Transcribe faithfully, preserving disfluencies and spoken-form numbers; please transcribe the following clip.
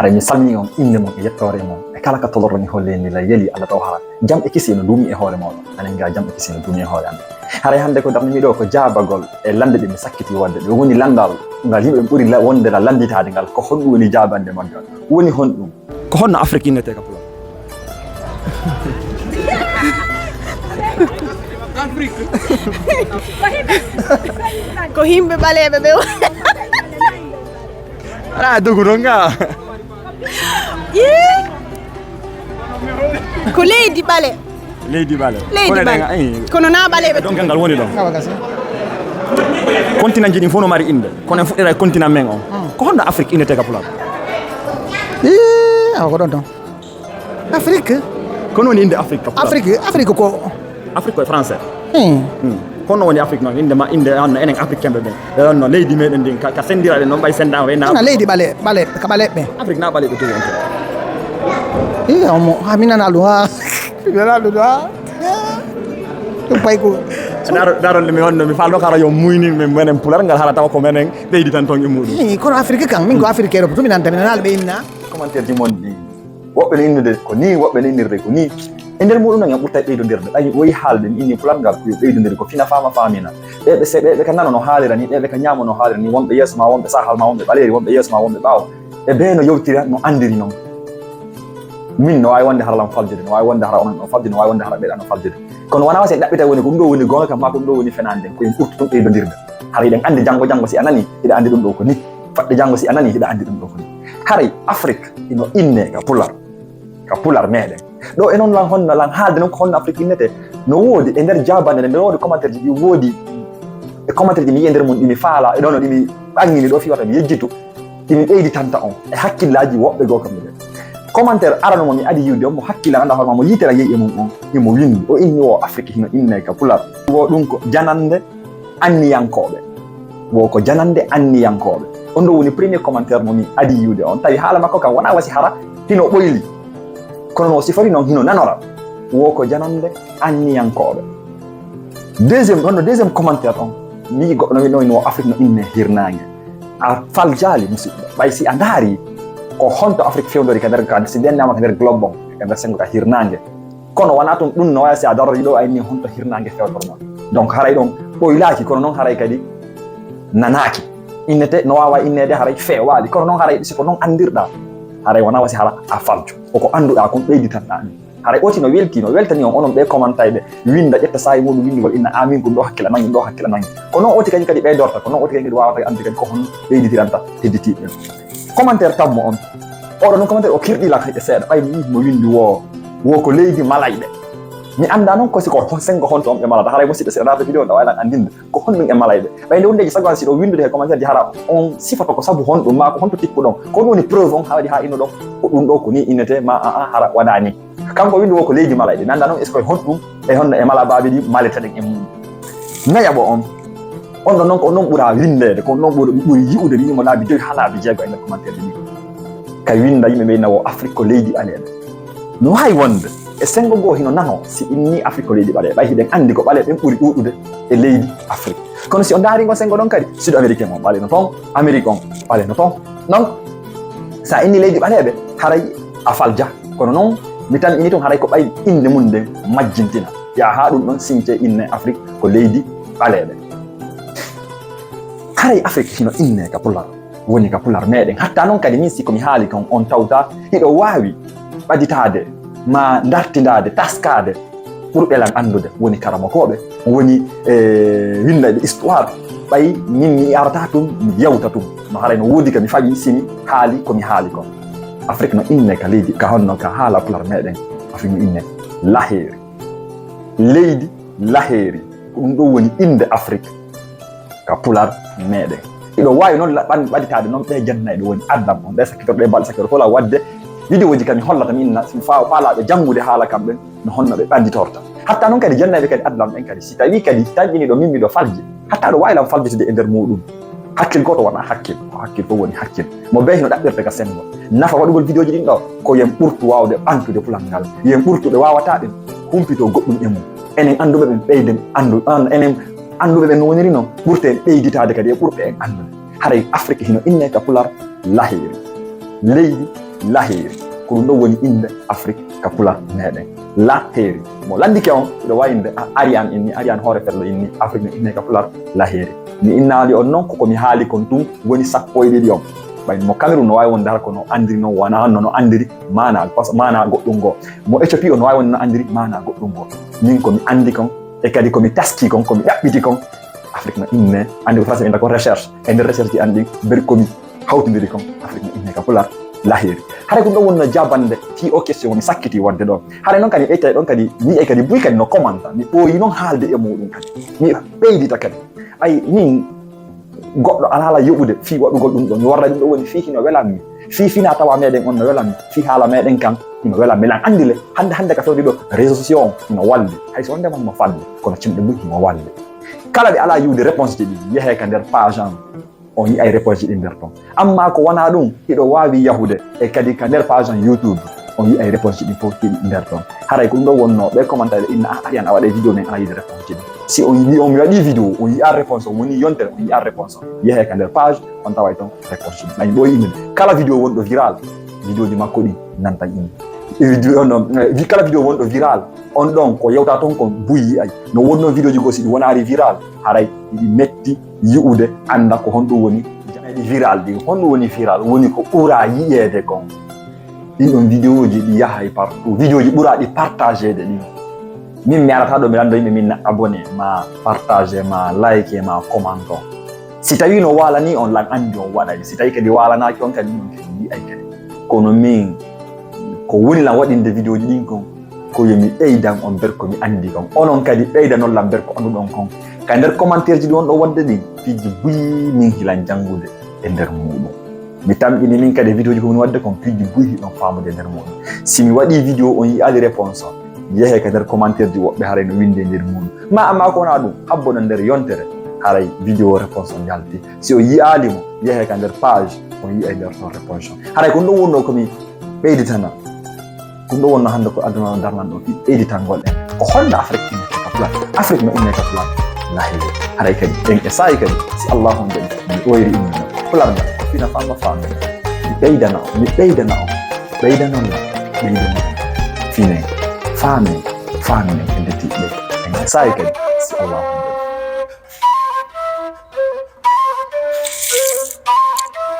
Haray mi salmini on innde mon e yettoore mon e kala ka tolorɗon e holle ni la yeli Allah taw hara jam e kisi no duumi e hoore mooɗon. Anen ga jam e kisi no duumi e hoore amen. Haray hannde ko darnimi ɗo ko jaabagol e lande ɗe mi sakkiti wadde. Ɗum woni landal ngal yimɓe ɓuri la-, wonde la landitaade ngal. Ko honɗum woni jaabande maggal? Woni honɗum? Ko honno Afrik innete ka Pulaar? Ko yimɓe ɓaleeɓe ɓe. Wala dogu ɗon ga. Ii. Ko leydi ɓale. Leydi ɓale. Leydi ɓale. Kono na ɓaleeɓe. Donc ngal woni ɗon. Awa gasi. Continent ji ɗin fof no mari innde. Kono en fuɗɗira e continent men on. Hmm. Ko honno Afrik innete ka Pulaar? Ii, awa ko ɗon ɗon. Afrik. Kono woni innde Afrik ka Pulaar? Afrik, Afrik ko Afrik ko e français. Hmm. Hmm. Kono woni Afrik noon, innde ma, innde on no enen Africain ɓe ɓen. Ɓe on no leydi meɗen ndin, ka, ka sendiraɗen noon, ɓay sendama, ɓay na. Na leydi ɓale, ɓale, ka ɓaleɓe. Afrik na ɓaleɓe tigi on to. Iya, omo, ha, mi nana ɗum, ha. Mi nana ɗum, ha. Ɗum pay ko. Daro, daro, mi wonno, mi falno kara yo muyni, min menen Pulaar ngal hara tawa ko menen ɓeydi tan toon e muɗum. Ii, kono Afrik kan, min ko Africain ɗo, to mi nanta, mi nana ɓe inna. Commentaire ji mon ɗi. Woɓɓe no innirde ko nii, woɓɓe no innirde ko nii. E nder muɗum noon, en ɓurtay ɓeydondirde. Ɓay woyi haalde, mi inni Pulaar ngal, ko yo ɓeydondir, ko fina faama faamina. Ɓe, ɓe, se-, ɓe, ɓe ka nano no haalira ni, ɓe, ɓe ka ñaamo no haalira ni, wonɓe yeeso ma, wonɓe sahal ma, wonɓe ɓaleeri, wonɓe yeeso ma, wonɓe ɓaawo. E ɓe no yewtira, no anndiri noon. Min no waawi wonde hara lan faljude, no waawi wonde hara onon no faljude, no waawi wonde hara ɓeɗa no faljude. Kono wonaa wasi en ɗaɓɓita woni ko ɗum ɗo woni goonga kam, maa ko ɗum ɗo woni fenaande, ko en ɓurtu ɗum ɓeydodirde. Hara hiɗen anndi janngo, janngo si a nani, hiɗa anndi ɗum ɗo ko ni. Faɗde janngo si a nani, hiɗa anndi ɗum ɗo ko ni. Haray Afrik ino inne ka Pular, ka Pular meɗen. Ɗo e noon lan honno lan haalde noon ko honno Afrik innete. No woodi e nder jaabande nde, no woodi commentaire ji ɗi woodi. E commentaire ji mi yi'i e nder mum ɗi mi faala, e ɗon no ɗi mi ɓangini ɗo fii wata mi yejjitu. Ɗi mi ɓeyditanta on e hakkillaaji woɓɓe goo kam ɓe. Commentaire arano mo mi adi yiwde on, mo hakkillan annda hoore ma, mo yitere yehi e mum on, imo winndi. O inni wo Afrik hino inne ka Pular. Wo ɗum ko janande anniyankooɓe. Wo ko janande anniyankooɓe. On ɗo woni premier commentaire mo mi adi yiwde on. Tawi haala makko kam wonaa wasi hara hino ɓoyli. Kono no sifori noon hino nanora. Wo ko janande anniyankooɓe. Deuxième, honno deuxième commentaire on? Mi yi'i goɗɗo no wi'no, no Afrik no inne hirnaange. A faljaali, musidɗo. Ɓay si a ndaari ko honto Afrik fewndori ka nder, ka, si dendaama ka nder globe on, ka nder sengo ka hirnaange. Kono wonaa tun ɗum no wayi si a darori ɗo a inni honto hirnaange fewtorno. Donc haray ɗon ɓoylaaki, kono noon haray kadi nanaaki. Innete, no waawa inneede haray feewaali, kono noon haray si ko noon anndirɗaa, haray wonaa wasi hara a faljo. Ko ko annduɗaa kon ɓeyditanɗaa ɗum. Haray oti no welti, no weltani on, onon ɓe commentaire ɓe, winnda, ƴetta saa'i muɗum winndugol, inna, "Aamin, ko ɗum ɗo hakkila nangi, ɗum ɗo hakkila nangi." Ko noon oti kañum kadi ɓeydorta, ko noon oti kañum kadi waawata anndude kadi ko honno ɓeyditiranɗa hedditiiɓe ɓen. Commentaire tammo on, oɗo noon commentaire o kirɗi lan hay seeɗa, ɓay mi yii mo winndi wo, wo ko leydi malayɓe. Mi annda noon ko si ko hon-, sengo honto on ɓe malata, haray musidɗo si a naata vidéo ɗo, a waawi lan anndinde ko honɗum e malayɓe. Ɓay nde wondeeji sago an si ɗo winndude he commentaire ji hara on sifoto ko sabu honɗum, maa ko honto tikkuɗon, ko ɗum woni preuve on, haɗi haa inno ɗon, ko ɗum ɗo ko ni innete, maa a, a, hara waɗaani. Kanko winndi wo ko leydi malayɓe. Mi annda noon est-ce que honɗum e honno e mala baabi ɗi maletaɗen e mum. Nayaɓo on. On ɗon noon ko on ɗon ɓura winndeede, ko on ɗon ɓuri, ɓuri yi'ude, mi yi'i mo laabi joyi haa laabi jeego e nder commentaire ji ɗi. Ka winnda yimɓe ɓe inna wo Afrik ko leydi ɓaleeɓe. No waawi wonde e sengo goo hino nano si inni Afrik ko leydi ɓaleeɓe. Ɓay hiɗen anndi ko ɓaleeɓe ɓen ɓuri ɗuuɗude e leydi Afrik. Kono si on ndaari ngo sengo ɗon kadi, Sud Américain on ɓaleeno toon, Amérique on ɓaleeno toon. Donc, sa inni leydi ɓaleeɓe, haray a falja. Kono noon, mi tan ini tun haray ko ɓay innde mum nden majjintina. Yaa haa ɗum ɗon since inne Afrik ko leydi ɓaleeɓe. Haray Afrik hino inne ka Pular, woni ka Pular meɗen. Hatta noon kadi min si ko mi haali kon on tawta hiɗo waawi ɓaditaade, maa dartindaade, taskaade, ɓurɓe lan anndude, woni karamokooɓe, woni, e, winndayɓe histoire. Ɓay min mi arata tun, mi yewta tun. No haray no woodi ka mi fawi si mi haali ko mi haali kon. Afrik no inne ka leydi, ka honno ka haala Pular meɗen. Afrik no inne Laheeri. Leydi Laheeri. Ko ɗum ɗo woni innde Afrik ka Pular meɗen. Hiɗo waawi noon la-, ɓan-, ɓaditaade noon ɓe jannayɓe woni Adam on, ɓe sakkitorɗe balɗe sakkitorɗe fof la waɗde vidéo ji kam mi hollata mi inna, si fa-, faalaaɓe janngude haala kam ɓen, no honno ɓe ɓanditorta. Hatta noon kadi jannayɓe kadi adlam ɓen kadi, si tawii kadi tanƴiniiɗo min miɗo falji, hatta ɗo waawi lan faljitude e nder muuɗum. Hakkil gooto wonaa hakkil, ko hakkil fof woni hakkil. Mo bee hino ɗaɓɓirta ka senngo. Nafa waɗugol vidéo ji ɗin ɗo, ko yen ɓurtu waawde ɓantude Pular ngal. Yen ɓurtu ɓe waawataa ɓen humpito goɗɗum e mum. Enen annduɓe ɓen ɓeyden anndu-, an-, enen annduɓe ɓen no woniri non, ɓurten ɓeyditaade kadi e ɓurɓe en anndude. Haray Afrik hino inne ka Pular Laheeri. Leydi Laheeri. Ko ɗum ɗo woni innde Afrik ka Pular meɗen. Laheeri. Mo lanndike on, hiɗo waawi innde, a, Ariane inni, Ariane Hoore Fello inni, Afrik no innee ka Pular, Laheeri. Mi innaali on non, ko ko mi haali kon tun woni sappo e ɗiɗi on. Ɓay mo Cameroun no waawi wonde hara ko no anndiri non, wonaa no, no anndiri maanaa, parce que maanaa goɗɗum goo. Mo Éthiopie on no waawi wonde no anndiri maanaa goɗɗum goo. Min ko mi anndi kon, e kadi ko mi taski kon, ko mi ɗaɓɓiti kon, Afrik no innee, anndi ko français innde ko recherche. E nder recherche ji an ɗin, ber ko mi hawtindiri kon, Afrik no innee ka Pular, Laheeri. Hara ko ɗum ɗo wonno jaabande, fii o question mi sakkiti waɗde ɗon. Hara non kadi, ɓeytay ɗon kadi, mi yi'ay kadi, buy kadi no commenta. Mi ɓooyi non haalde e muɗum kadi. Mi ɓeydita kadi. Ay, min, goɗɗo alaa haala yoɓude fii waɗugol ɗum ɗo. Mi warra ɗum ɗo woni fii hino welammi. Fii fina tawa meɗen on no welammi. Fii haala meɗen kan, hino welammi. Lan anndi le, hannde, hannde ka fewde ɗo, réseaux sociaux on, hino walli. Hay so wonde man mo falli, kono cimɗe buy hino walli. Kala ɓe alaa yi'ude réponse ji ɗi, yehee ka nder page an, on yi'ay réponse ji ɗi nder ton. Amma ko wonaa ɗum, hiɗo waawi yahude e kadi ka nder page an YouTube, on yi'ay réponse ji ɗi fof ɗi nder ton. Haray ko ɗum ɗo wonno, ɓe commentaire inna, "Ah, Ariane, a waɗay vidéo men, alaa yi'ude réponse ji ɗi." Si on yi'i, on mi waɗi vidéo, on yi'a réponse, on woni yontere, on yi'a réponse. Yehee ka nder page, on taway ton réponse ji ɗi. Ɓay ɗo yimɓe, kala vidéo wonɗo viral, vidéo ji makko ɗi nantan inna. E vidéo on ɗon, eh, vi-, kala vidéo wonɗo viral, on ɗon ko yewta ton kon buy yi'ay. No wonno vidéo ji goo si ɗi wonaali viral, haray ɗi metti yi'ude, annda ko honɗum woni janayɗi viral ɗin. Honɗum woni viral? Woni ko ɓura yi'eede kon. Ɗin ɗon vidéo ji ɗi yahay partout. Vidéo ji ɓuraaɗi partageede ɗin. Min mi arata ɗo mi lanndo yimɓe min na abonné, ma partage, ma like, ma comment on. Si tawi no waalani on, lan anndi on waɗay. Si tawi kadi waalanaaki on kadi, on kadi yi'ay kadi. Kono min, ko woni lan waɗinde vidéo ji ɗin kon, ko yo mi ɓeydan on ber ko mi anndi kon. Onon kadi ɓeydanon lan ber ko annduɗon kon. Ka nder commentaire ji ɗi wonɗo wonde ɗin, piiji buy min hilan janngude e nder muɗum. Mi tamƴini min kadi vidéo ji ko min waɗde kon, piiji buy hiɗon faamude e nder muɗum. Si mi waɗi vidéo on yi'aali réponse on, yehee ka nder commentaire ji woɓɓe haray no winde e nder muɗum. Ma amma ko wonaa ɗum, habboɗon nder yontere, haray vidéo réponse on yalti. Si o yi'aali mo, yehee ka nder page, on yi'ay nder ton réponse on. Haray ko ɗum ɗon wonno ko mi ɓeyditana. Ɗum ɗo wonno hannde ko aduna o darnan ɗo, fii ɓeyditangol en. Ko honno Afrik innete ka Pular? Afrik no innee ka Pular? Lahiya. Haray kadi, en e saa'i kadi, si Allahu on jaɓi, mi ɗoyri inna. Pular ngal, fina famma faame. Mi ɓeydana on, mi ɓeydana on. Ɓeydanon lan, ɓeydanon. Finen, faamen, faamen en, en ndettiiɓe. En e saa'i kadi, si Allahu on jaɓi.